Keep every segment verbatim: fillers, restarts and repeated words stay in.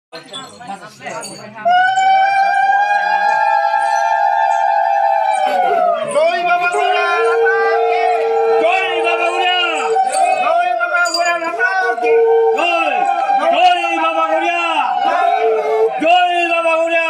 জয় বাবা বুড়া। জয় বাবা বুড়া। জয় বাবা বুড়া। জয়। জয় বাবা বুড়া। জয় বাবা বুড়া।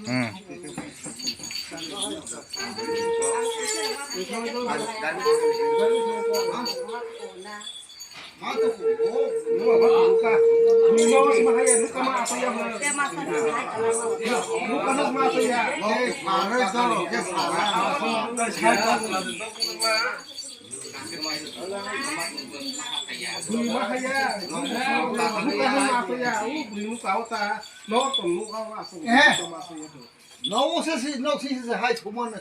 Hmm. Eh. Nogo se si, nok si se hai thumon.